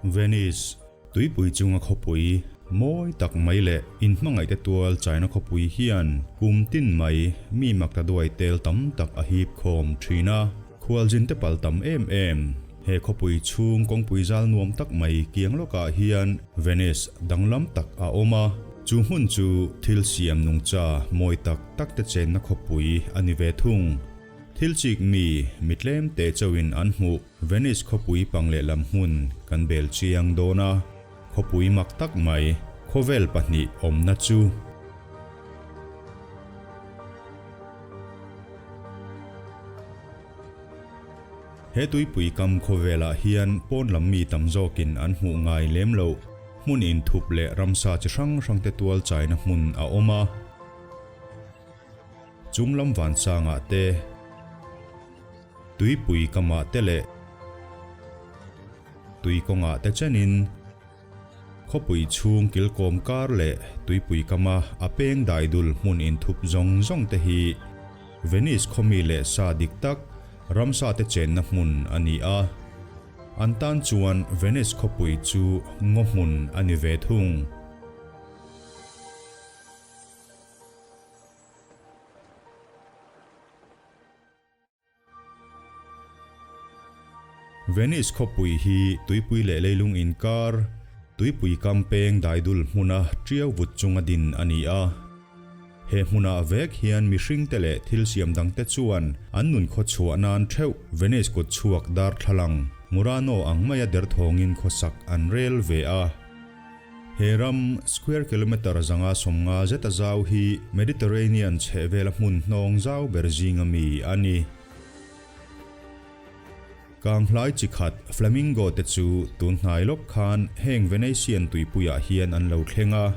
Venice, tuipui chunga khawpui mawi tak mai leh inhmangaihte tual China khawpui hian kum tin mai mi maktaduai tel tam tak a hip khawm thin a. Khualzinte pal tam em em. He khawpui chhung kawngpui zal nuam tak mai kiang lawkah hian Venice danglam tak a awm a. Chu hmun chu thil siam nungcha mawi tak tak te chenna khawpui a ni ve thung. Thil chik mi, mi tlem te chauhin an hmuh Venice khawpui pang lehlam hmun kan bel chiang dawn a. Khawpui mak tak mai, khawvel pahnih awmna chu. He tuipui kam khawvelah hian pawn lam mi tam zawkin an hmuh ngai lem loh hmun inthup leh ramsa chi hrang hrangte tual chaina hmun a awm a. Chung lam vansangah te, tuipui kamah te leh tui kawngah te chenin, Khawpui chhung kilkawm kar leh tuipui kama a peng daidul hmun inthup zawng zawng te hi Venice khawmi leh sa dik tak ramsa te chenna hmun a ni a. An tan chuan Venice khawpui chu ngaw hmun a ni ve thung. Venice khawpui hi tuipui leh leilung inkar, tuipui kam peng daidul hmuna tiau vut chunga din a ni a. He hmunah vek hian mihringte leh thil siam dangte chuan an nun khaw chhuah nan theuh Venice kut chhuak darthlalang Murano ang maia derthawngin khawsak an rel ve a. He ram, square kilometre 150 zeta zau hi Mediterranean chhehvela hmun hnawng zau ber zinga mi a ni. Kanghlai chi khat flamingo te chu tun hnai lawk khan heng Venetian tuipuiah hian an lo thleng a.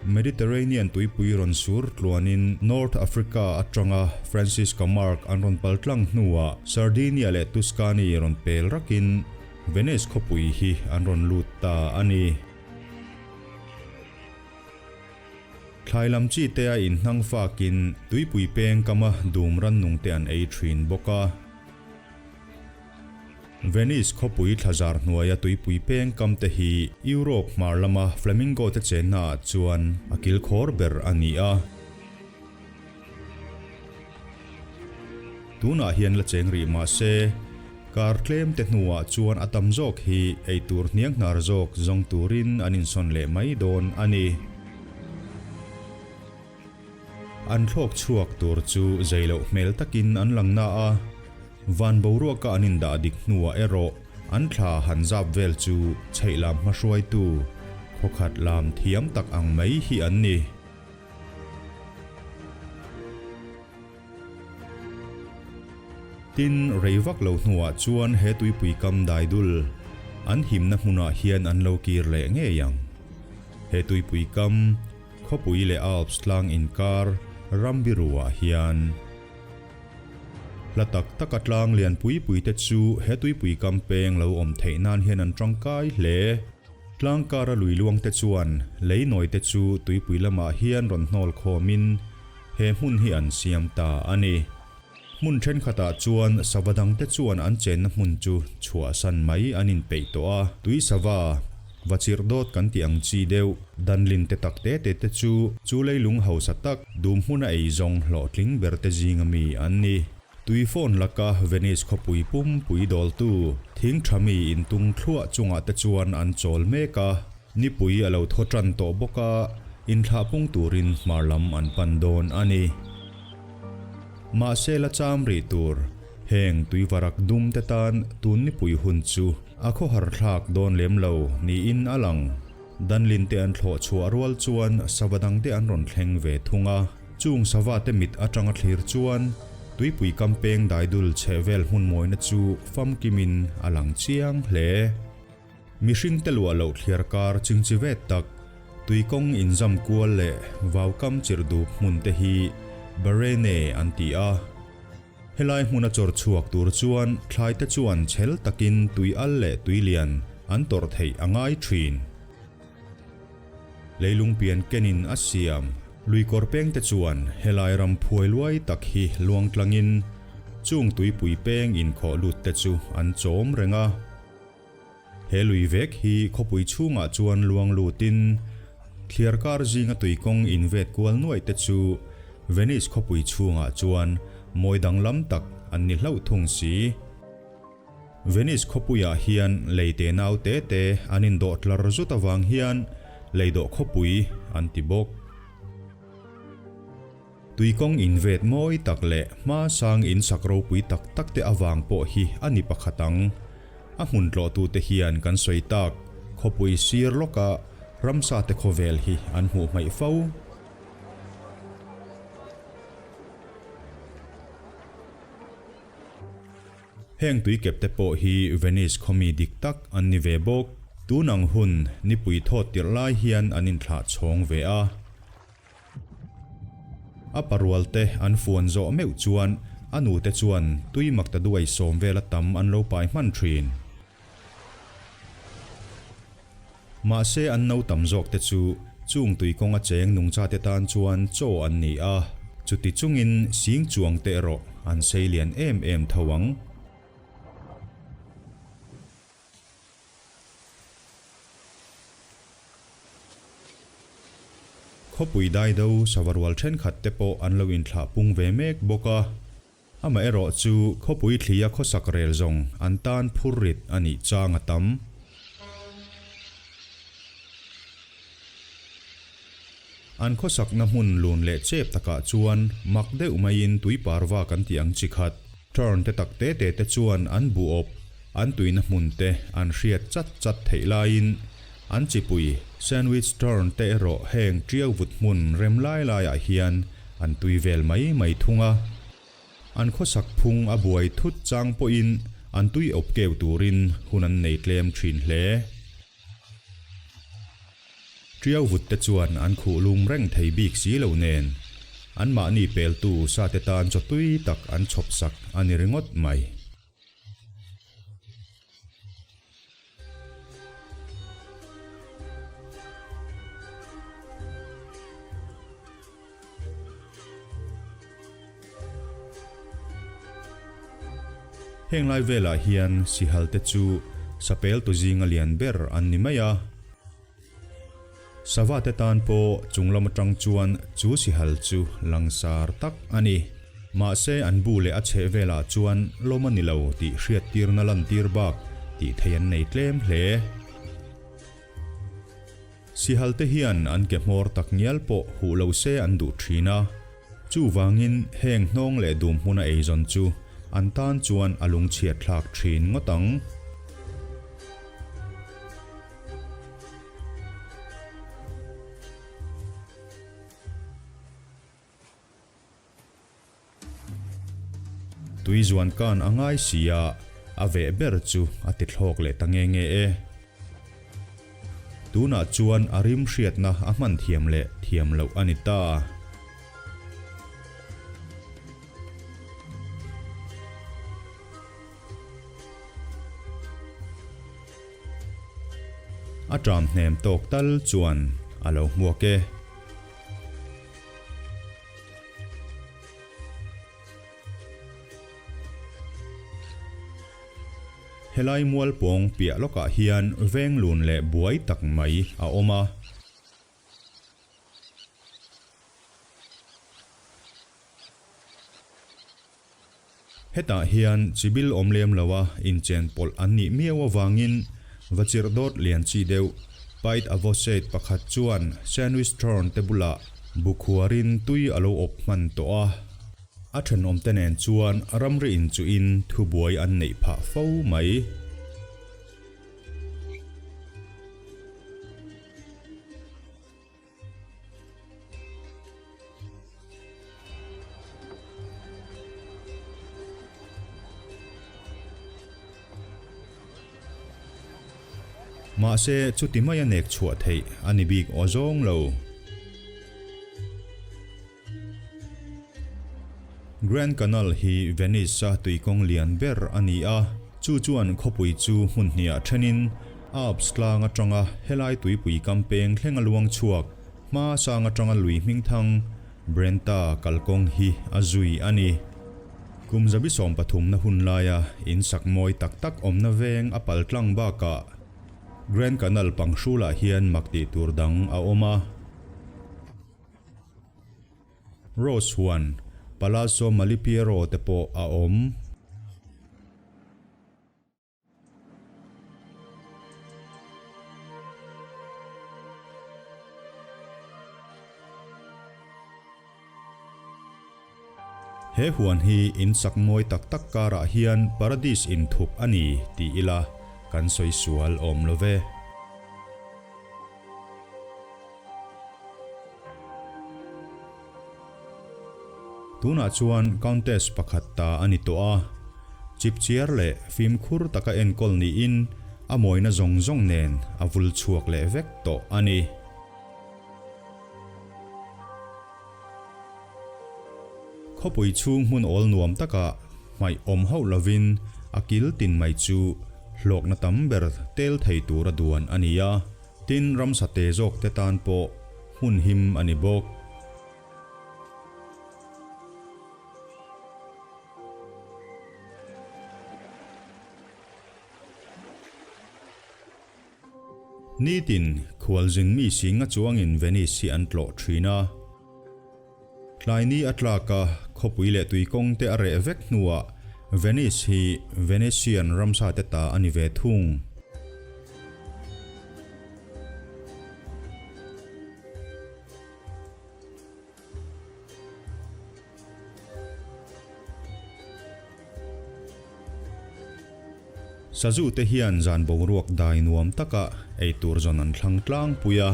Mediterranean tuipui rawn sur tluanin North Africa atanga Francisca Mark an rawn pal tlang hnuah Sardinia leh Tuscany rawn pel rakin Venice khawpui hi an rawn lut ta a ni. Thlai lam chi te a inhnang fakin tuipui peng kama dum rannung te an ei thin bawk a. Venice khawpui thlazar hnuaia tuipui peng kam te hi Europe hmar lama flamingo te chenna ah chuan a kilkhawr ber a ni a. Tunah hian la cheng rih mah se, kar tlem te hnuah chuan a tam zawk hi eitur hniang hnar zawk zawng turin an insawn leh mai dawn a ni. An thlawk chhuak tur chu zei loh hmel takin an lang na a, van boruaka an indah dik hnuah erawh an thla han zap vel chu chheihlam hmahruaitu khawkhat lam thiam tak ang mai hi an ni. Tin, rei vak lo hnuah chuan he tuipui kam daidul an himna hmunah hian an lo kir leh ngei ang. He tuipui kam, khawpui leh Alps tlang inkar ram biruah hian. Hla tak taka tlang lian pui pui te chu he tuipui kam peng lo awm theih nan hian an tangkai hle. Tlang kara lui luang te chuan lei nawi te chu tuipui lamah hian rawn hnawl khawmin he hmun hi an siam ta a ni. Hmun thenkhatah chuan sava dang te chuan an chenna hmun chu chhuahsan mai an inpeih tawh a. Tui sava, va chirh dawt kan tih ang chi deuh, danlin te tak te te te chu chu leilung hausa tak dum hmuna ei zawng hlawhtling ber te zinga mi an ni. Tui phone laka Venice khawpui pumpui dawltu thing tha mi intung thluah chungah te chuan an chawl mek a, nipui a lo thaw tan tawh bawk a, inthlah pung turin hmar lam an pan dawn a ni. Mahse la cham rih tur, heng tuivarak dum te tan tun nipui hun chu a khawhar thlak dawn lem lo niin a lang. Danlin te an thlawh chhuah rual chuan sava dang te an rawn thleng ve thung a. Chung sava te mit atanga thlir chuan tuipui kam peng daidul chhe vel hmun mawina chu famkimin a lang chiang hle. Mihring te luah loh thliar kar chingchi vet tak, tuikawng inzam kual leh vaukam chirh dup hmun te hi Barene an ti a. Helai hmuna chawr chhuak tur chuan thlai te chuan chhel takin tui al leh tui lian an tawrh theih a ngai thin. Leilung pian kenin a siam. Lui kawr peng te chuan helai ram phuai luai tak hi luang tlangin chung tuipui peng inkhawh lut te chu an chawm reng a. He lui vek hi khawpui chhungah chuan luang lutin thliarkar zinga tuikawng invet kual nuaih te chu Venice khawpui chhungah chuan mawi danglam tak an ni hlauh thung si. Venice khawpuiah hian lei tenau te te an indawh tlar zut avang hian leidawh khawpui an ti bawk. Tuikawng invet mawi tak leh hma sang insak ropui tak tak te avang pawh hi a ni pakhat ang. A hmun tlawhtute hian kan sawi tak, khawpui sir lawka ramsa te khawvel hi an hmuh hmaih fo. Heng tuikep te pawh hi Venice khawmi dik tak an ni ve bawk. Tun ang hun nipui thawt tirh lai hian an inthlah chhawng ve a. A parualte an fuan zawh meuh chuan a nute chuan tui maktaduai sawm vela tam an lo pai hman thin. Mahse an no tam zawkte chu chung tui kawnga cheng nungchate tan chuan chaw an ni a, chuti chungin sing chuangte erawh an sei lian em em tho ang. Khawpui daido sava rual thenkhat te pawh an lo inthlah pung ve mek bawk a. Amaherawh chu khawpui thlia khawsak rel zawng an tan phur rit a nih chang a tam. An khawsakna hmun lun leh chep takah chuan mak deuh maiin tui parva kan tih ang chi khat. Turn te tak te te te chuan an bu awp, an tuina hmun te an hriat chat chat theih laiin an chipui sandwich turn te erawh heng tiau vut hmun rem lai laiah hian an tui vel mai mai thung a. An khawsak phung a buai thut chang pawhin an tui awp keu turin hun an nei tlem thin hle. Ṭiau vut te chuan an khuh lum reng thei bik si lo nen, anmahni peltu sa te tan chaw tui tak an chhawp sak a ni ringawt mai. Heng lai velah hian sihal te chu sapel tu zinga lian ber an ni mai a. Sava te tan pawh chung lam atang chuan chu sihal chu langsar tak a ni. Mahse an bu leh a chheh velah chuan lawm a ni lo tih hriattirna lantir bak tih thei an nei tlem hle. Sihal te hian an ke hmawr tak ngial pawh huh lo se an duh thin a, chuvangin heng hnawng leh dum hmuna eizawn chu an tan chuan a lungchhiat thlak thin ngawt ang. Tui zuan kan a ngai si a, a veh ber chu a ti thlawk leh ta nge nge e. Tunah chuan a rim hriatna a hman thiam leh thiam loh a ni ta. A ṭam hnem tawk tal chuan a lo hmuak e. Helai mual pawng piah lawkah hian veng lun leh buai tak mai a awm a. Hetah hian chibil awm lem loa inchen pawlh an nih miau avangin vachirh dawt lian chi deuh Pied Avocet pakhat chuan Sandwich Tern te bulah bu khuarin tui a lo awp hman tawh a. A thenawmte nen chuan ramri inchuhin thubuai an neih phah fo mai. Mahse, chuti maia nek chhuah theih a ni bik aw zawng lo. Grand Canal hi Venice-a tuikawng lian ber a ni a, chu chuan khawpui chu hmun hniah thenin Alps tlang atanga helai tuipui kam peng thleng a luang chhuak hma sang atanga lui hmingthang Brenta kalkawng hi a zui a ni. Kum zabi 13 na hun laia in sak mawi tak tak awmna veng a pal tlang bakah. Grand Canal pang hrulah hian mak tih tur dang a awm a. Rose huan, Palazzo Malipiero te pawh a awm. He huan hi in sak mawi tak tak karah hian paradis inthup a ni ti ila kan sawi sual awm lo ve. Tunah chuan Countess pakhat ta a ni tawh a, chipchiar leh fimkhur taka enkawl niin a mawina zawng zawng nen a vul chhuak leh vek tawh a ni. Khawpui chhung hmun awl nuam takah hmaih awm hauh lovin a kil tin mai chu hlawkna tam ber tel thei tura duan a ni a, tin ramsa te zawk te tan pawh hmun him a ni bawk. Nitin, khualzin mi singa chuangin Venice hi an tlawh thin a. Tlaini a tlak a, khawpui leh tuikawng te a reh vek hnuah Venice hi Venetian ramsa te ta a ni ve thung. Sazu te hian zan boruak dai nuam taka ei tur zawn an thlang tlangpui a.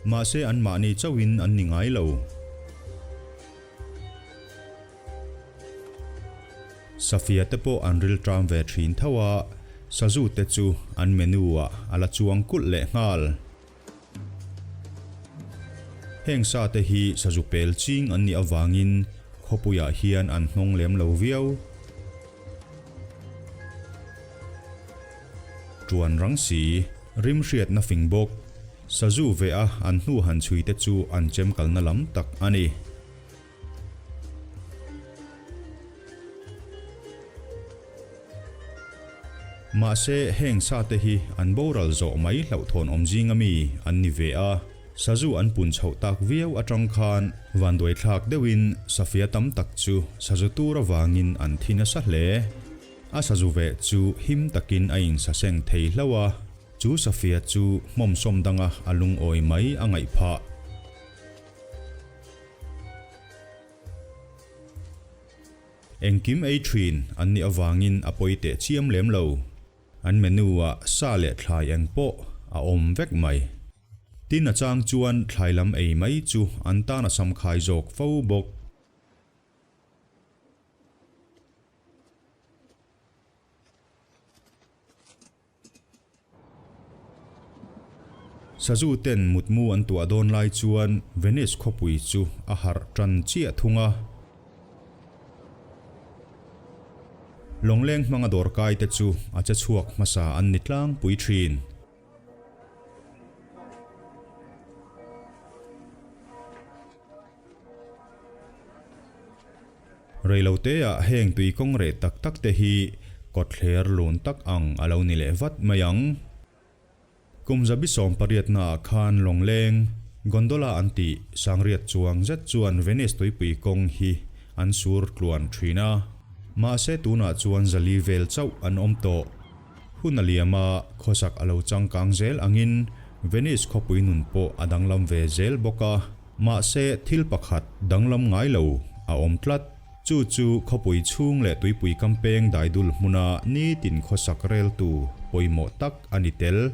Mahse anmahni chauhin an ni ngai lo. Safia te pawh an rilṭam ve ṭhin tho a, sazu te chu an menu ah a la chuang kulh leh nghal. Heng sa te hi sazu pel ching an nih avangin khawpuiah hian an hnawng lem lo viau. Ṭuan rang si, rim hriatna fing bawk, sazu ve a an hnu han chhui te chu an chem kalna lam tak a ni. Mahse, heng sate hi an boral zawh mai hlauhthawn awm zinga mi an ni ve a, sazu an pun chhoh tak viau atang khan vanduaithlak deuhin safia tam tak chu sazu tur avangin an thi nasa hle. A sazu veh chu him takin a insaseng thei hlauh a, chu safia chu hmawmsawm danga a lungawi mai a ngaih phah. Engkim ei thin an nih avangin a pawi teh chiam lem lo. An menu ah sa leh thlai eng pawh a awm vek mai. Tin a chang chuan thlai lam ei mai chu an tan a samkhai zawk fo bawk. Sazu ten mutmu an tuah dawn lai chuan Venice khawpui chu a harh tan chiah thung a. Lawngleng hmanga dawrkai te chu a che chhuak hmasa an ni tlangpui thin. Reiloteah heng tui kawng reh tak tak te hi kawtthler lun tak ang a lo ni leh vat mai ang. Kum zabi 18 ah khan lawngleng, gondola an tih, sangriat chuang zet chuan Venice tuipui kawng hi an sur tluan thin a. Mahse tunah chuan zali vel chauh an awm tawh. Hun a liam a, khawsak a lo changkang zel angin Venice khawpui nun pawh a danglam ve zel bawk a. Mahse, thil pakhat danglam ngai lo a awm tlat. Chu chu khawpui chhung leh tuipui kampeng daidul hmuna nitin khawsak reltu pawimawh tak a ni tel.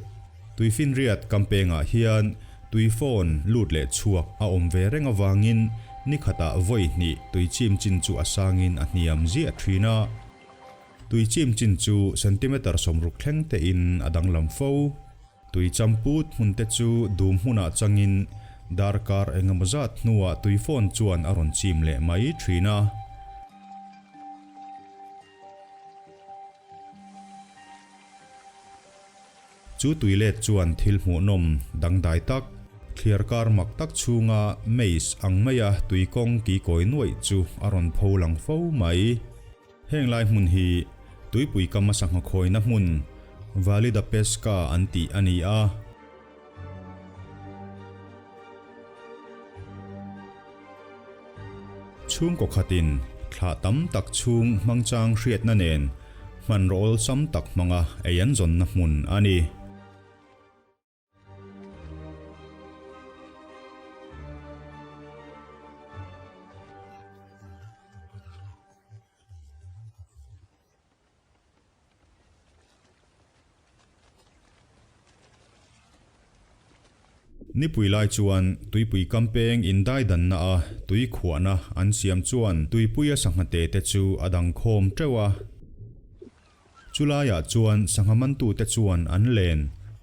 Tuifinriat kampengah hian tui phone lut leh chhuak a awm ve reng avangin nikhatah vawi hnih tui chim chin chu a sangin a hniam ziah thin a. Tui chim chin chu centimeter 60 thleng tein a danglam fo. Tui champut hmun te chu dum hmunah changin darkar engemaw zat hnuah tui phone chuan a rawn chim leh mai thin a. Chu tui let chuan thil hmuhnawm dangdai tak, thliar kar mak tak chhunga maze ang maia tui kawng kikawi nuaih chu a rawn pho lang fo mai. Heng lai hmun hi tuipui kama sangha khawina hmun Vale da Pesca an tih a ni a. Chhungkaw khatin thlah tam tak chhung hmangchang hriatna nen hmanraw awlsam tak hmanga ei an zawnna hmun a ni. Nipui lai chuan tuipui campeng indaidanna a tui khuahna an siam chuan tuipuia sangha te te chu a dang khawm teuh a. Chulaiah chuan sangha mantute chuan an len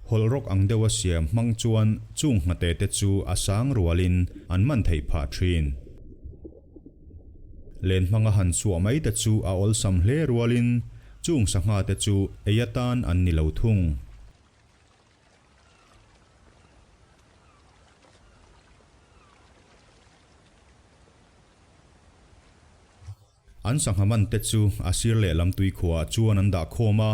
hawlh rawk ang deuha siam hmang chuan chung nghate te chu a sang rualin an man theih phah thin. Len hmanga han chhuah mai te chu a awlsam hle rualin chung sangha te chu ei atan an ni lo thung. An sangha man te chu a sir lehlam tuikhuah chuan an dah khawm a.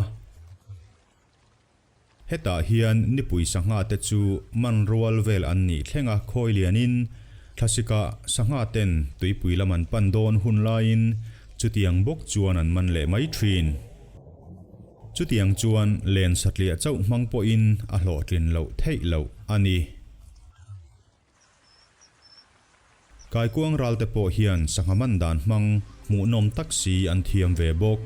Hetah hian nipui sangha te chu man rual vel an nih thleng a khawi lianin thlasika sangha ten tuipui lam an pan dawn hun laiin chutiang bawk chuan an man leh mai thin. Chutiang chuan len satliah chauh hmang pawhin a hlawhtlin loh theih loh a ni. Kaikuang ralte pawh hian sangha man dan hmang hmuhnawm tak si an thiam ve bawk.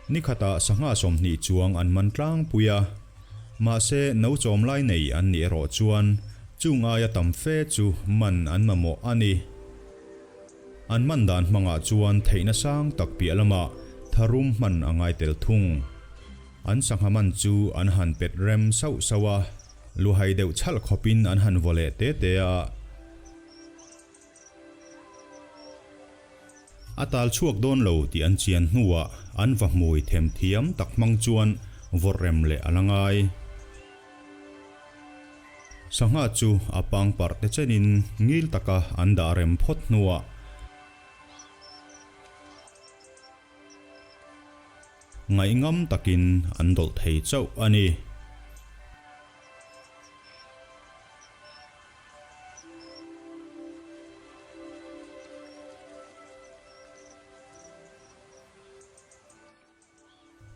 Nikhatah sangha 20 chuang an man tlangpui a, mahse no chawm lai nei an nih erawh chuan chung aia tam fe chu man an mamawh a ni. An man dan hmangah chuan theihna sang tak piah lamah tharum hman a ngai tel thung. An sangha man chu an han pet rem sauh sauh a. Luhai deuh chhalh khawpin an han vaw leh te te a. A tal chhuak dawn lo tih an chian hnuah an va hmui them thiam tak hmang chuan vawrh rem leh a la ngai. Sangha chu a pangparh te chenin ngil taka an dah rem phawt hnuah Ngaihngam takin an dawlh thei chauh a ni.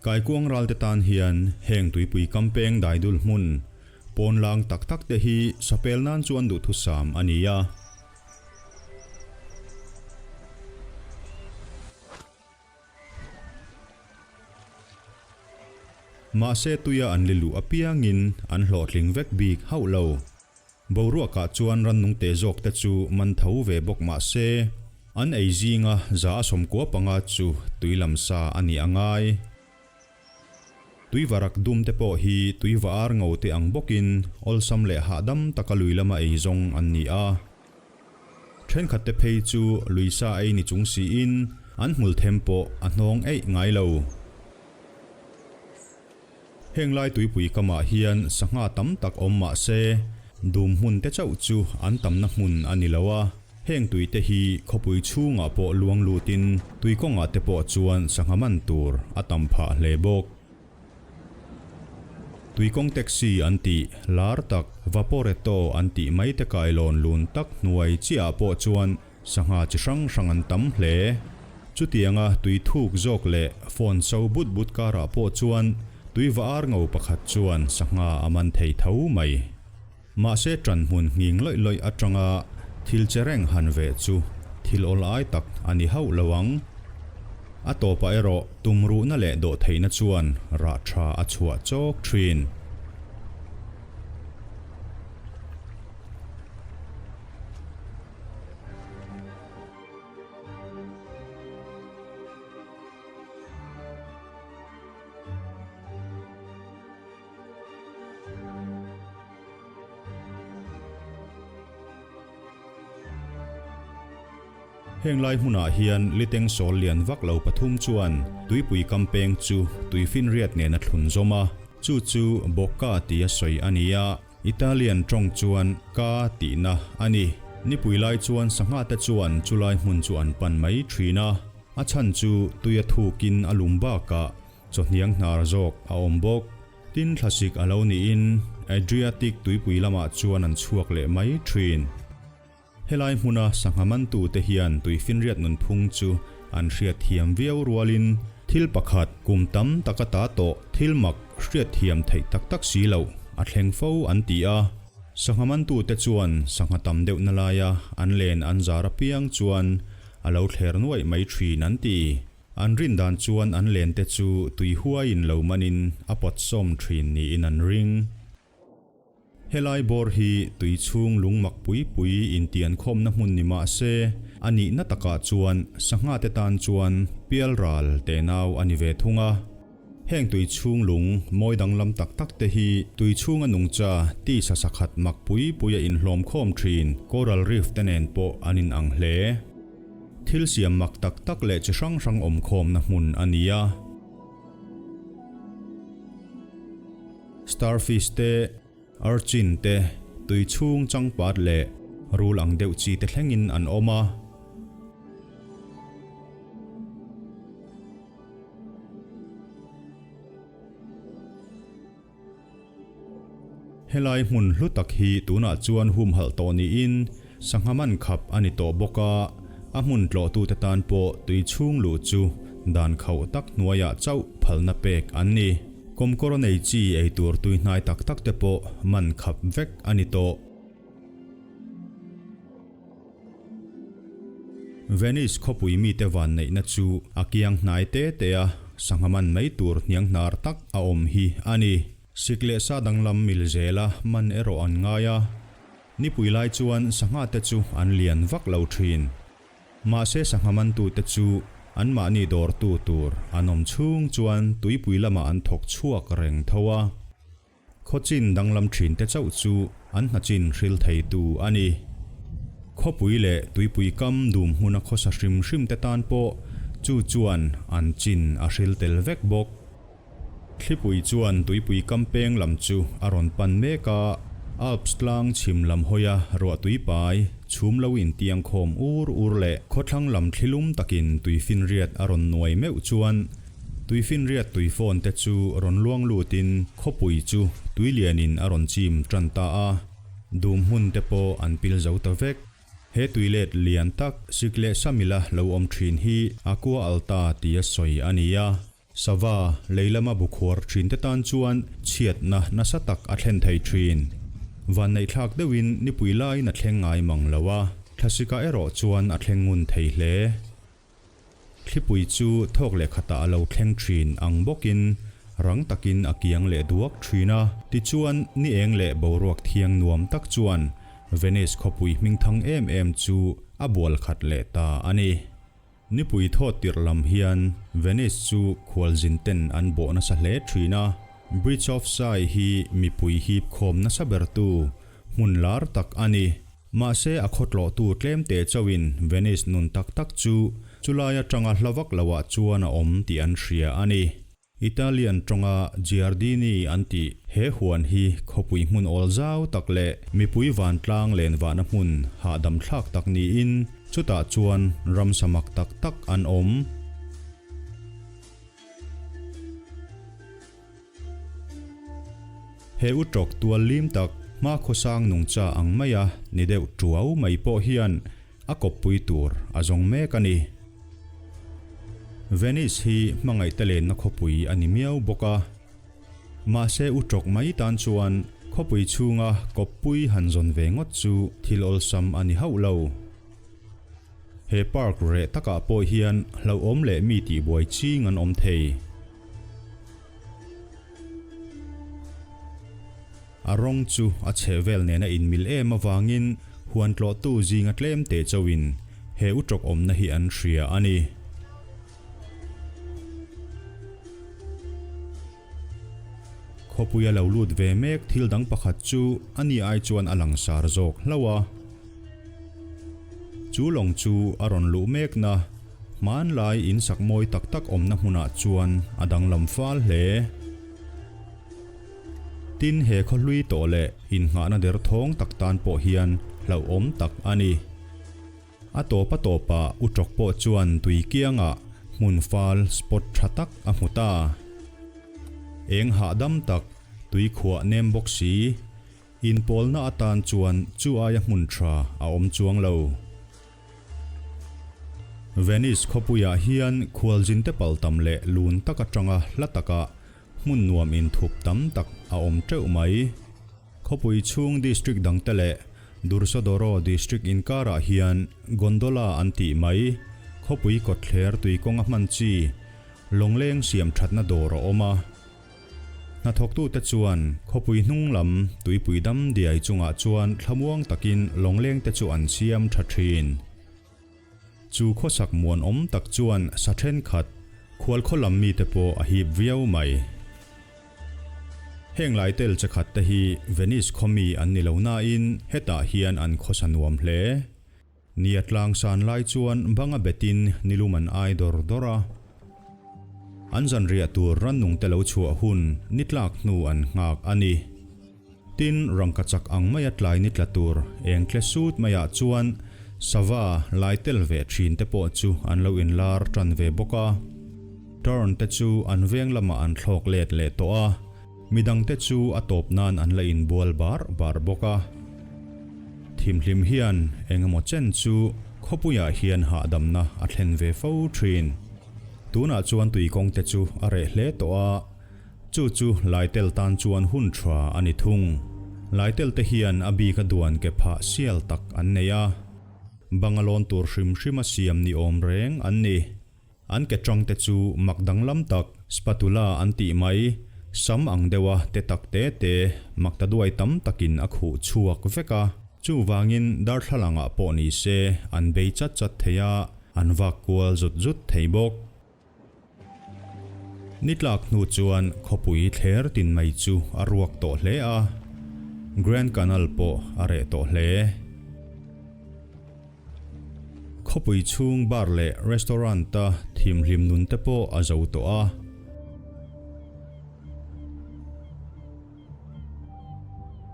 Kaikuang ralte tan hian heng tuipui kampeng daidul hmun pawnlang tak tak te hi sapel nan chuan duhthusam a ni a. Mahse tuia an li luh apiangin an hlawhtling vek bik hauh lo. Boruakah chuan rannung te zawk te chu man tho ve bawk mahse an ei zinga za a 95 chu tui lam sa a nih a ngai. Tuivarak dum te pawh hi tuiva ar ngo te ang bawkin awlsam leh hahdam taka lui lama ei zawng an ni a. Thenkhat te phei chu luisa ei ni chung siin an hmul them pawh a hnawng eih ngai lo. Heng lai tuipui kamah hian sangha tam tak awm mah se, dum hmun te chauh chu an tamna hmun a ni lo a, heng tui te hi khawpui chhungah pawh luang lutin tui kawngah te pawh chuan sangha man tur a tam phah hle bawk. Tuikawng taxi an tih lar tak Vaporetto an tih mai te kailawn lun tak hnuai chiah ah pawh chuan sangha chi hrang hrang an tam hle. Chutianga tui thuk zawk leh phone so but but karah pawh chuan tui va ar ngo pakhat chuan sangha a man thei tho mai. Mahse ṭan hmun nghing lawih lawih aṭanga thil che reng han veh chu thil awl ai tak a ni hauh lo ang. A tawpah erawh tumruhna leh dawhtheihna chuan rah ṭha a chhuah chawk ṭhin. Heng lai hmunah hian liteng sawl lian vak lo pathum chuan tuipui kam peng chu tuifinriat nen a thlun zawm a, chu chu Bocca tia sawi a ni a, Italian tawng chuan Ka tihna a ni. Nipui lai chuan sangha te chuan chulai hmun chu an pan mai thin a, a chhan chu tui a thukin a lum bakah chawhniang hnar zawk a awm bawk. Tin thlasik a lo niin Adriatic tuipui lamah chuan an chhuak leh mai thin. Helai hmuna sangha mantute hian tuifinriat nunphung chu an hriatthiam viau rualin thil pakhat kum tam taka ta tawh thil mak hriatthiam theih tak tak si loh a thleng fo an ti a. Sangha mantute chuan sangha tam deuhna laia an len an zar apiang chuan a lo thler nuaih mai thin an ti. An rin dan chuan an lente chu tui huaiin lo manin a pawt sawm thin niin an ring. Helai bawr hi tui chhung lung mak pui pui intian khawmna hmun ni mah se, a nihna takah chuan sangha te tan chuan pialral tenau a ni ve thung a. Heng tui chhung lung mawi danglam tak tak te hi tui chhunga nungcha tisa sakhat mak pui pui a inhlawm khawm thin coral reef te nen pawh an inang hle. Thil siam mak tak tak leh chi hrang hrang awm khawmna hmun a ni a. Starfish te, urchin te, tui chhung changpat leh rul ang deuh chi te thlengin an awm a. Helai hmun hlu tak hi tunah chuan humhalh tawh niin sangha man khap a ni tawh bawk a, a hmun tlawhtute tan pawh tui chhung luh chu dan khauh tak hnuaiah chauh phalna pek an ni. Kawmkawr nei chi ei tur tui hnai tak tak te pawh man khap vek a ni tawh. Venice khawpui mite vanneihna chu a kiang hnai te te a, sangha man mai tur hniang hnar tak a awm hi a ni. Sik leh sa danglam mil zela man erawh an ngai a, nipui lai chuan sangha te chu an lian vak lo thin. Mahse sangha mantute chu anmahni dawrtu tur an awm chhung chuan tuipui lamah an thawk chhuak reng tho a. Khawchin danglam thinte chauh chu an hnachin hril theitu a ni. Khawpui leh tuipui kam dum hmuna khawsa hrim hrim te tan pawh chu chuan an chin a hril tel vek bawk. Thlipui chuan tuipui kam peng lam chu a rawn pan mek a, Alps tlang chhim lam hawia ruah tuipai chhum lo intiang khawm ur ur leh khawthlang lam thlilum takin tuifinriat a rawn nuai meuh chuan Tuifinriat tuifawn te chu rawn luang lutin khawpui chu tuilianin a rawn chim tan ta a, dum hmun te pawh an pil zo ta vek. He tuilet lian tak sik leh samila lo awm thin hi Aqua Alta tia sawi a ni a, sava lei lama bu khuar thin te tan chuan chhiatna nasa tak a thlen thei thin. Vanneihthlak deuhin nipui laiin a thleng ngai mang lo a, thlasika erawh chuan a thleng ngun thei hle. Thlipui chu thawk leh khatah a lo thleng thin ang bawkin rang takin a kiang leh duak thin a. Tichuan, ni eng leh boruak thiang nuam tak chuan Venice khawpui hmingthang em em chu a bual khat leh ta a ni. Nipui thawt tirh lam hian Venice chu khualzin ten an bawh nasa hle thin a. Bridge of Sighs hi mipui hip khawm nasa bertu hmun lar tak a ni. Mahse a khawtlawhtu tlemte chauhin Venice nun tak tak chu chulai atanga hla vak loah chuan a awm tih an hria a ni. Italian tawnga Giardini an tih he huan hi khawpui hmun awl zau tak leh mipui vantlang lenvahna hmun hahdam thlak tak niin chutah chuan ramsa mak tak tak an awm. He u tawk tual lim tak hma khawsang nungcha ang maia ni deuh tuau mai pawh hian a kawppui tur a zawng mek a ni. Venice hi hmangaihte lenna khawpui a ni miau bawk a. Mahse u tawk mai tan chuan khawpui chhunga kawppui han zawn ve ngawt chu thil awlsam a ni hauh lo. He park reh takah pawh hian hlauhawm leh mi tihbuai ching an awm thei. A rawng chu a chhe vel nena inmil em avangin huan tlawhtu zinga tlem teh chauhin he u tawk awmna hi an hria a ni. Khawpuia lo lut ve mek thil dang pakhat chu a ni ai chuan a langsar zawk hlauh a. Chu lawng chu a rawn luh mekna hmanlai insak mawi tak tak awmna hmunah chuan a danglam fal hle. Tin, he khaw hlui tawh leh innghahna derthawng tak tan pawh hian hlauhawm tak a ni. A tawp a tawpah U Tawk pawh chuan tui kiangah hmun fal spot tha tak a hmu ta. Eng hahdam tak, tui khuah nem bawk si, inpawlna atan chuan chu aia hmun tha a awm chuang lo. Venice khawpuiah hian khualzinte paltam leh lun tak atanga hla takah hmun nuam inthup tam tak a awm teuh mai. Khawpui chhung district dangte leh Dursodoro district inkarah hian gondola an tih mai. Khawpui kawtthler tuikawnga hman chi lawngleng siam thatna dawr a awm a. Hnathawktute chuan khawpui hnung lam tuipui dam diai chungah chuan thlamuang takin lawnglengte chu an siam tha thin. Chu khawsak muanawm tak chuan sa thenkhat khual khaw lam mite pawh a hip viau mai. Heng lai tel che khat te hi Venice khaw mi an ni lo nain hetah hian an khawsa nuam hle. Ni a tlang san lai chuan banga betin nilum an ai dawr dawr a. An zanriah tur rannung te lo chhuah hun ni tlak hnu an nghak a ni. Tin, rangka chak ang maia tlai ni tla tur eng tle sut maiah chuan sava lai tel ve thin te pawh chu an lo inlar tan ve bawk a. Turn te chu an veng lamah an thlawk let leh tawh a, midang te chu a tawp nan an la inbual bar bar bawk a. Thimhlim hian engemaw chen chu khawpuiah hian hahdamna a thlen ve fo thin. Tunah chuan tuikawng te chu a reh hle tawh a. Chu chu Laitel tan chuan hun tha a ni thung. Laitel te hian a bik a duan ke phah sial tak an nei a. Bang a lawn tur hrim hrim a siam ni awm reng an ni. An ke tang te chu mak danglam tak, spatula an tih mai, sam ang deuha te tak te te mak ta duai tam takin a khuh chhuak vek a. Chuvangin darthlalangah pawh ni se an bei chat chat thei a, an vak kual zut zut thei bawk. Ni tlak hnu chuan khawpui thler tin mai chu a ruak tawh hle a, Grand Canal pawh a reh tawh hle. Khawpui chhung bar leh restaurant-a thimhlim nun te pawh a zo tawh a.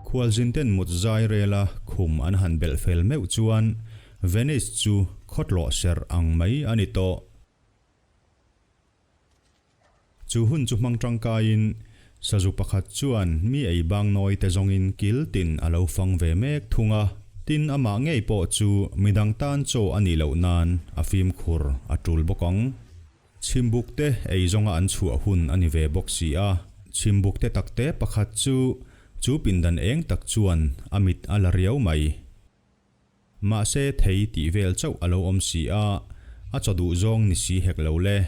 Khualzinten mut zai rela khum an han belh fel meuh chuan Venice chu khawtlawh serh ang mai a ni tawh. Chu hun chu hmang tangkaiin sazu pakhat chuan mi ei bang nawi te zawngin kil tin a lo fang ve mek thung a. Tin, amah ngei pawh chu midang tan chaw a nih loh nan a fimkhur a tul bawk ang. Chhimbuk te ei zawnga an chhuah hun a ni ve bawk si a. Chhimbuk te takte pakhat chu chu pindan eng tak chuan a mit a la riau mai. Mahse thei tih vel chauh a lo awm si a, a chaw duh zawng ni si hek lo le.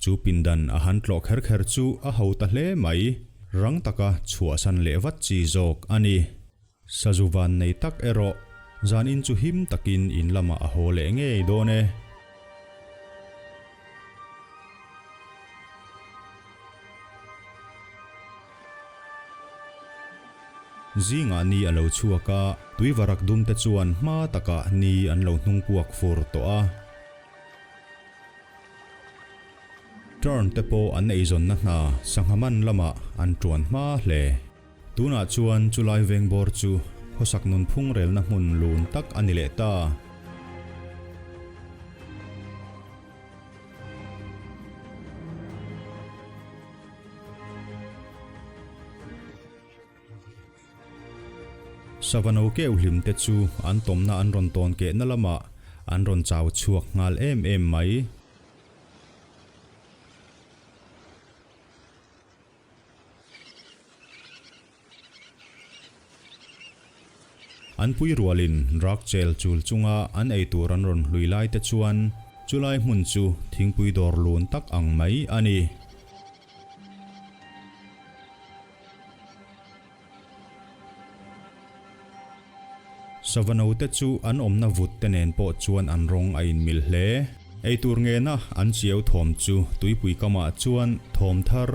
Chu pindan a han tlawh kher kher chu a ho ta hle mai, rang taka chhuahsan leh vat chi zawk a ni. Sazu van nei tak erawh zan in chu him takin in lamah a haw leh ngei dawn e. Zingah ni a lo chhuak a, tuivarak dum te chuan hma takah ni an lo hnung puak fur tawh a. Turn te pawh an eizawnna hna sangha man lamah an tuan hma hle. Tunah chuan chulai veng bawr chu khawsak nunphung relna hmun lun tak a ni leh ta. Savano keu hlim te chu an tawmna an rawn tawn kehna lamah an rawn chau chhuak nghal em em mai. An pui rualin rak chel chul chunga an eitur an rawn hlui lai te chuan chulai hmun chu thingpui dawr lun tak ang mai a ni. Sava note chu an awmna vut te nen pawh chuan an rawng a inmil hle. Eitur ngena an chiau thawm chu tuipui kamah chuan thawm thar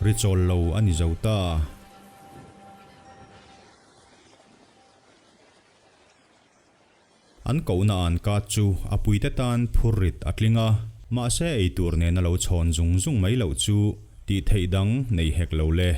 ri chawl lo a ni zo ta. An kohna an ka chu a puite tan phurrit a tling a, mahse ei tur nena lo chhawn zung zung mai loh chu tih theih dang nei hek lo le.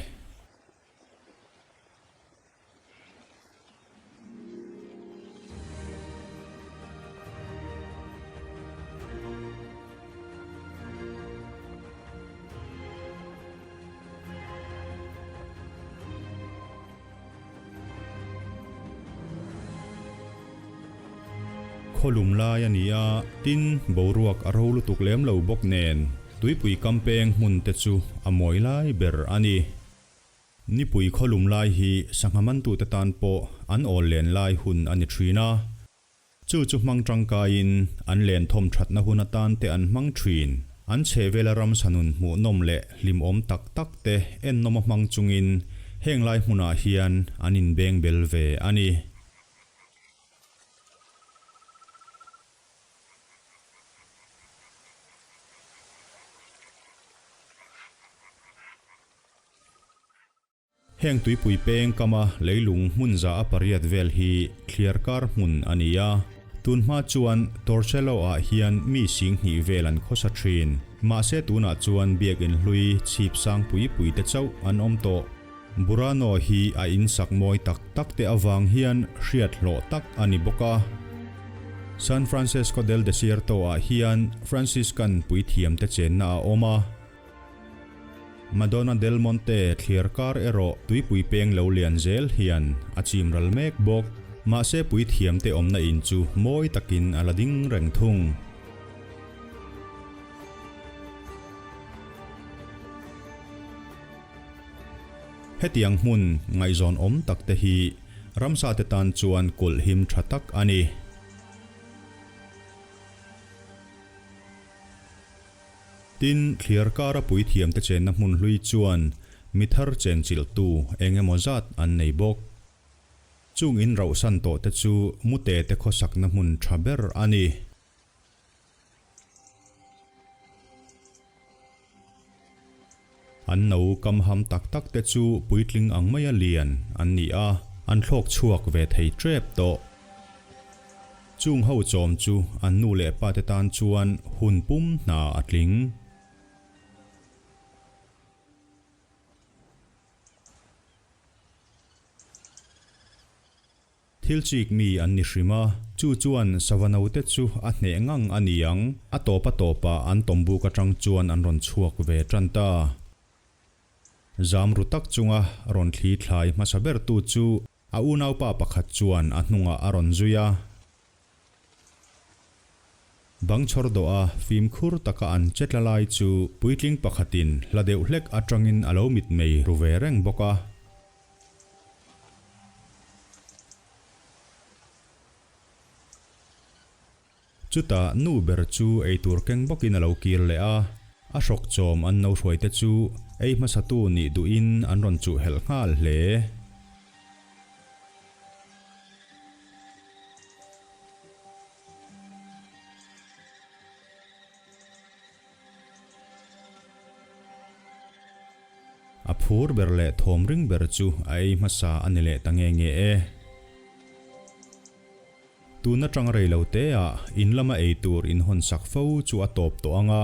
Khawlum lai a ni a, tin, boruak a ro lutuk lem lo bawk nen, tuipui kam peng hmun te chu a mawi lai ber a ni. Nipui khawlum lai hi sangha mantute tan pawh an awl len lai hun a ni thin a. Chu chu hmang tangkaiin an len thawm thatna hun atan te an hmang thin. An chhehvela ramsa nun hmuhnawm leh hlimawm tak tak te ennawm a hmang chungin heng lai hmunah hian an inbeng bel ve a ni. Heng tuipui peng kama leilung hmun za a pariat vel hi thliarkar hmun a ni a. Tunhma chuan Torcello-ah hian mi sing hnih vel an khawsa thin. Mahse tunah chuan biakinn hlui chhip sang pui pui te chauh an awm tawh. Burano hi a insak mawi tak tak te avang hian hriat hlawh tak a ni bawk a. San Francesco del Desierto-ah hian Franciscan puithiam te chenna a awm a. Madonna del Monte thlir kar erawh tuipui peng lo lian zel hian a chim ral mek bawk. Mahse puithiamte awmna in chu mawi takin a la ding reng thung. Hetiang hmun ngaihzawn awm tak te hi ramsa te tan chuan kulh him tha tak a ni. Tin, thliar kara puithiamte chenna hmun hlui chuan mi thar chenchilhtu eng emaw zat an nei bawk. Chung in rauhsan tawhte chu mute te khawsakna hmun tha ber a ni. An no kam ham tak tak te chu puitling ang maia lian an ni a, an thlawk chhuak ve thei tep tawh. Chung ho chawm chu an nu leh pa te tan chuan hun pum hna a tling. Thil chik mi an ni hrim a, chu chuan sava note chu a hneh ngang a ni ang, a tawp a tawpah an tawmbuk atang chuan an rawn chhuak ve tan ta. Zam ru tak chunga rawn thli thlai hmasa bertu chu A unaupa pakhat chuan a hnungah a rawn zui a. Bang chhawr dawh a fimkhur taka an che tla lai chu puitling pakhatin hla deuh hlek atangin a lo mitmei ru ve reng bawk a. Chutah nu ber chu eitur keng bawkin a lo kir leh a, a hrawk chawm an no hruaite chu ei hmasatu nih duhin an rawn chuh helh nghal hle. A phur ber leh thawm ring ber chu a ei hmasa a ni leh ta nge nge e. Tun atang rei lo te ah in lama ei tur in hawn sak fo chu a tawp tawh ang a,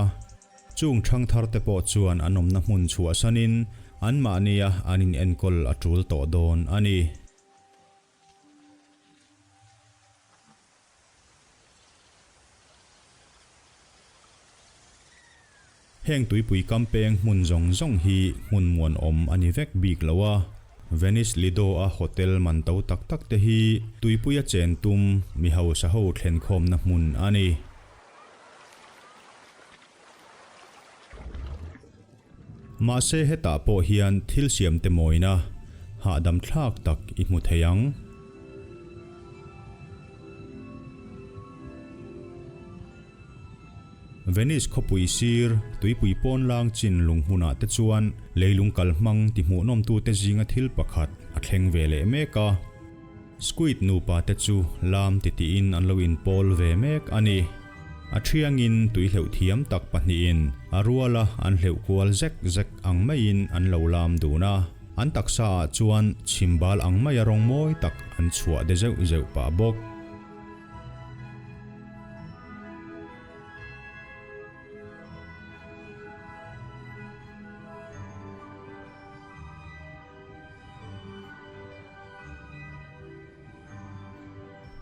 chung thang thar te pawh chuan an awmna hmun chhuahsanin anmahnia an in enkawl a tul tawh dawn a ni. Heng tuipui kam peng hmun zawng zawng hi hmun muanawm a ni vek bik lo a, Venice Lido-a hotel man to tak tak te hi tuipuia chen tum mi hausa ho thlenkhawmna hmun a ni. Mahse hetah pawh hian thil siam te mawina hahdam thlak tak i hmu thei ang. Venice khawpui sir, tuipui pawn lang chin lung hmunah te chuan leilung kal hmang ti hmuhnawmtute zinga thil pakhat a thleng ve leh mek a. Squid nupa te chu lam titiin an lo inpawl ve mek a ni. A thiangin tui hleuh thiam tak pahnihin a ruala an hleuh kual zek zek ang maiin an lo lam dun a. An taksa ah chuan chhimbal ang maia rawng mawi tak an chhuah de zeuh zeuh pah bawk.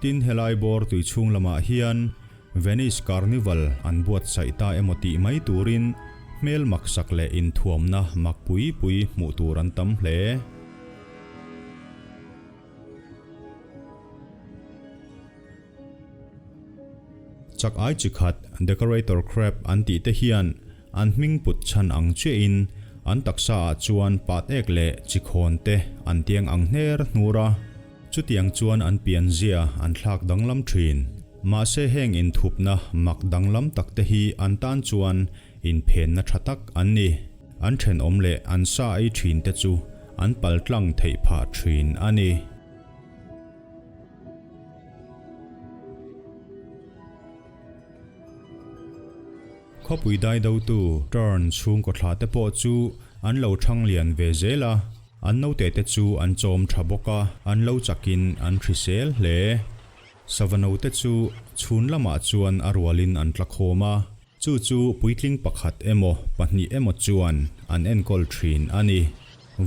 Tin, helai bawr tui chhung lamah hian Venice Carnival an buatsaih ta emaw tih mai turin hmel maksak leh inthuamna mak pui pui hmuh tur an tam hle. Chak ai chi khat decorator crab an tih te hian an hming put chhan ang chiahin an taksa ah chuan pat ek leh chi khawn te an tiang ang hner hnur a, chutiang chuan an pianzia an thlak danglam thin. Mahse heng inthupna mak danglam tak te hi an tan chuan inphenna tha tak an ni. An thenawm leh an sa ei thin te chu an paltlang theih phah thin a ni. Khawpui daidotu turn chhungkaw thla te pawh chu an lo thang lian ve zel a, an naute te chu an chawm tha bawk a, an lo chakin an hrisel hle. Sava naute chu chhun lamah chuan a rualin an tla khawm a, chu chu puitling pakhat emaw pahnih emaw chuan an enkawl thin a ni.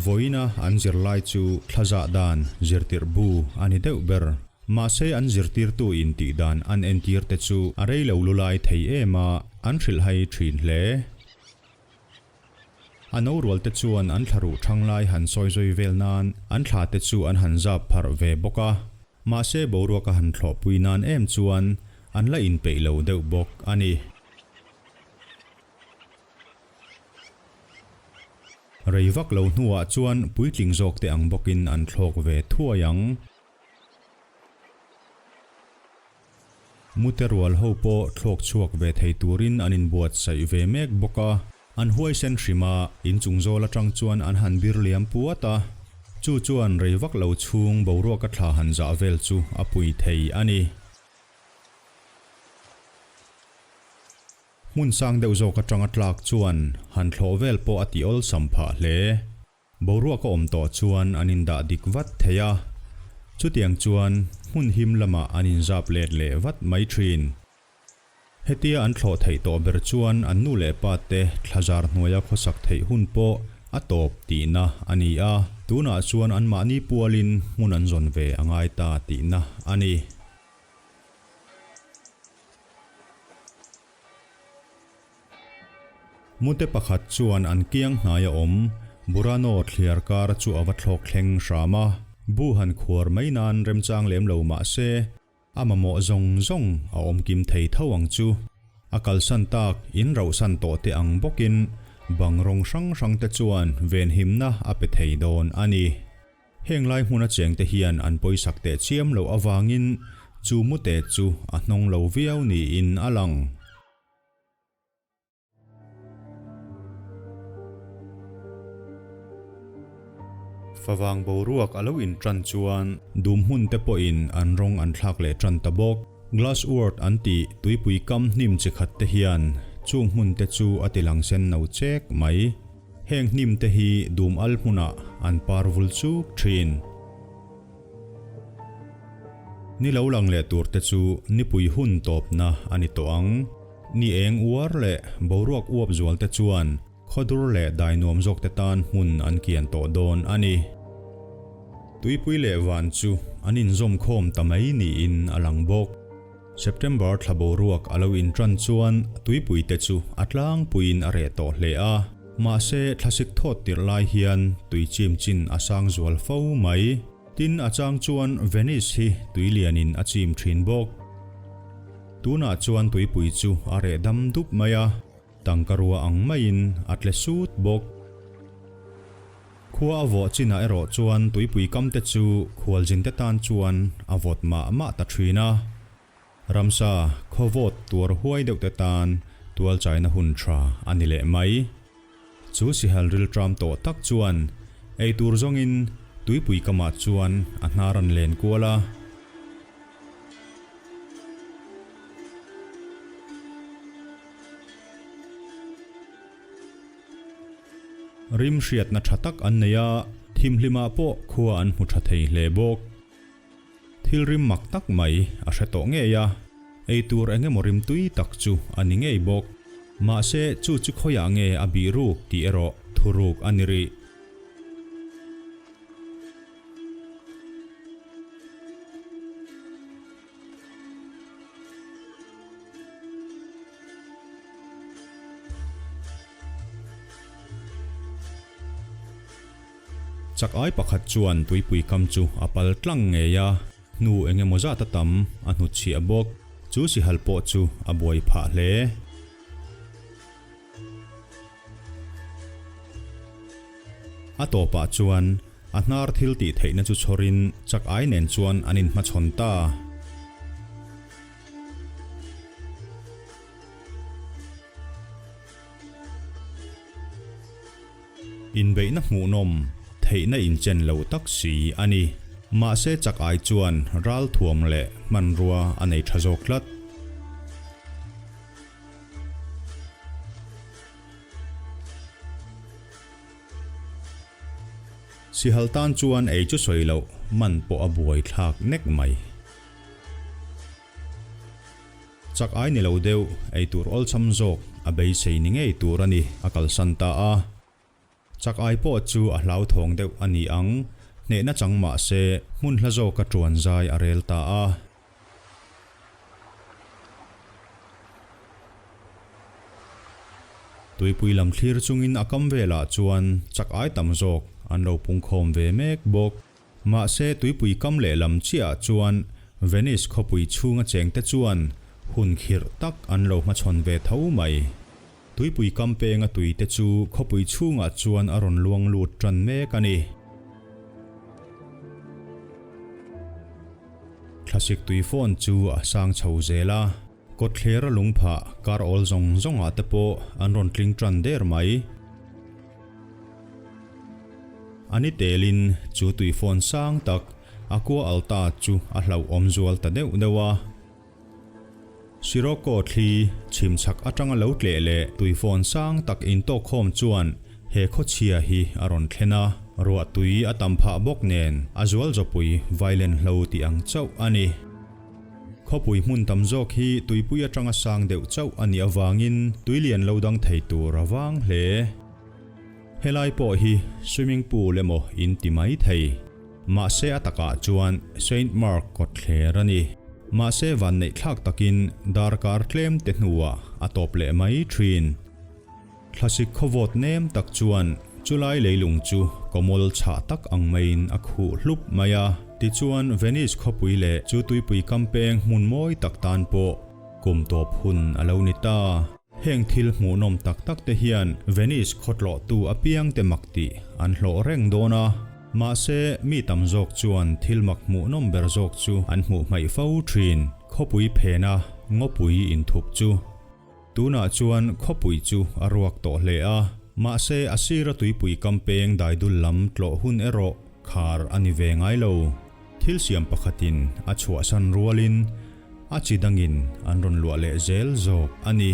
Vawiina an zirlai chu thlazah dan zirtirh bu a ni deuh ber. Mahse an zirtirtu in tih dan an entir te chu a rei lo lulai thei em a, an hrilhhai thin hle. A no rual te chuan an thlaruh thang lai han sawi zui vel nan an thla te chu an han zap pharh ve bawk a. Mahse boruak a han thlawhpui nan em chuan an la inpeih lo deuh bawk a ni. Rei vak lo hnuah chuan puitling zawk te ang bawkin an thlawk ve thuai ang. Mute rual ho pawh thlawk chhuak ve thei turin an inbuatsaih ve mek bawk a. An huaisen hrim a, inchung zawl atang chuan an han bir liam puat a. Chu chuan rei vak lo chhung boruaka thla han zah vel chu a pui thei a ni. Hmun sang deuh zawk atanga tlak chuan han thlawh vel pawh a ti awlsam phah hle. Boruak a awm tawh chuan an indah dik vat thei a, chutiang chuan hmun him lamah an inzap let leh vat mai thin. Hetia an thlawh theih tawh ber chuan an nu leh pa te thlazar hnuaia khawsak theih hun pawh a tawp tihna a ni a, tunah chuan anmahni pualin hmun an zawn ve a ngai ta tihna a ni. Mute pakhat chuan an kiang hnaia awm Burano thliar kar chu a va thlawk thleng hram a, bu han khuar mai nan remchang lem lo mah se, a mamawh zawng zawng a awm kim thei tho ang chu. A kalsan tak in rauhsan tawh te ang bawkin bang rawng hrang hrang te chuan venhimna a pe thei dawn a ni. Heng lai hmuna chengte hian an pawisak teh chiam loh avangin chu mute chu a hnawng lo viau niin a lang. Favang boruak a lo intan chuan dum hmun te pawhin an rawng an thlak leh tan ta bawk. Glasswort an tih tuipui kam hnim chi khat te hian chung hmun te chu a ti lang sen no chek mai. Heng hnim te hi dum al hmunah an par vul chuk thin. Ni lo lang leh tur te chu nipui hun tawpna a ni tawh ang. Ni eng uar leh boruak uap zual te chuan khawdur leh dai nuam zawk te tan hmun an kian tawh dawn a ni. Tuipui leh van chu an inzawm khawm ta mai niin a lang bawk. September thla boruak a lo inṭan chuan tuipui te chu a tlangpuiin a reh tawh hle a, mahse thlasik thawt tirh lai hian tui chim chin a sang zual fo mai. Tin, a chang chuan Venice hi tui lianin a chim ṭhin bawk. Tunah chuan tuipui chu a reh dam dup mai a, tangka rua ang maiin a tle sut bawk. Khua a vawh chinah erawh chuan tuipui kam te chu khualzinte tan chuan a vawt mah mah ta thin a. Ramsa khaw vawt tuar huai deuh te tan tual chaina hun tha a ni leh mai. Chu sihal rilṭam tawh tak chuan ei tur zawngin tuipui kamah chuan a hnar an len kual a. Rim hriatna tha tak an nei a, thimhlimah pawh khua an hmu tha thei hle bawk. Thil rim mak tak mai a hre tawh ngei a, ei tur eng emaw rim tui tak chu a ni ngei bawk. Mahse, chu chu khawiah nge a bih ruk tih erawh thuruk a ni rih. Chak ai pakhat chuan tuipui kam chu a pal tlang ngei a, hnu eng emaw zat a tam a hnutchhiah bawk. Chu sihal pawh chu a buai phah hle. A tawpah chuan a hnar thil tih theihna chu chhawrin chak ai nen chuan an inhmachhawn ta. Inbeihna hmuhnawm theihna inchen lo tak si a ni. Mahse chak ai chuan ralthuam leh hmanrua a nei tha zawk tlat. Sihal tan chuan ei chu sawi loh man pawh a buai thlak nek mai. Chak ai ni lo deuh ei tur awlsam zawk a beisei ni ngei tur a ni a kalsan ta a. Chak ai pawh chu a hlauthawng deuh a ni ang, hnehna chang mah se hmun hla zawka tuan zai a rel ta a. Tuipui lam thlir chungin a kam velah chuan chak ai tam zawk an lo pungkhawm ve mek bawk. Mahse tuipui kam lehlam chiahah chuan Venice khawpui chhunga chengte chuan hun khirh tak an lo hmachhawn ve tho mai. Tuipui kam penga tuite chu khawpui chhungah chuan a rawn luang lut tan mek a ni. Thlasik tui phone chu a sang chho zel a, kawtthler a lung phah kar awl zawng zawngah te pawh an rawn tling tan der mai. A ni telin chu tui phone sang tak a kua alta chu a hlauhawm zual ta deuh deuh a. Sirocco thli chhim chhak atanga lo tleh leh tuifawn sang tak intawkkhawm chuan he khawchhia hi a rawn thlen a, ruah tui a tam phah bawk nen a zual zawpui vailen hlo tih ang chauh a ni. Khawpui hmun tam zawk hi tuipui atanga sang deuh chauh a nih avangin tuilian lo dang thei tur a vang hle. Helai pawh hi swimming pool emaw in ti mai thei. Mahse a takah chuan Saint Mark kawtthler a ni. Mahse vanneih thlak takin darkar tlem te hnuah a tawp leh mai thin. Thlasik khawvawt nem tak chuan chulai leilung chu kawmawl chhah tak ang maiin a khuh hlup mai a. Tichuan Venice khawpui leh chu tuipui kampeng hmun mawi tak tan pawh kum tawp hun a lo ni ta. Heng thil hmuhnawm tak tak te hian Venice khawtlawhtu apiangte mak tih an hlawh reng dawn a. Mahse, mi tam zawk chuan thil mak hmuhnawm ber zawk chu an hmuh hmaih fo thin, khawpui phena ngawpui inthup chu. Tunah chuan khawpui chu a ruak tawh hle a, mahse a sira tuipui kampeng daidul lam tlawh hun erawh khar a ni ve ngai lo. Thil siam pakhatin a chhuahsan rualin a chi dangin an rawn luah leh zel zawk a ni.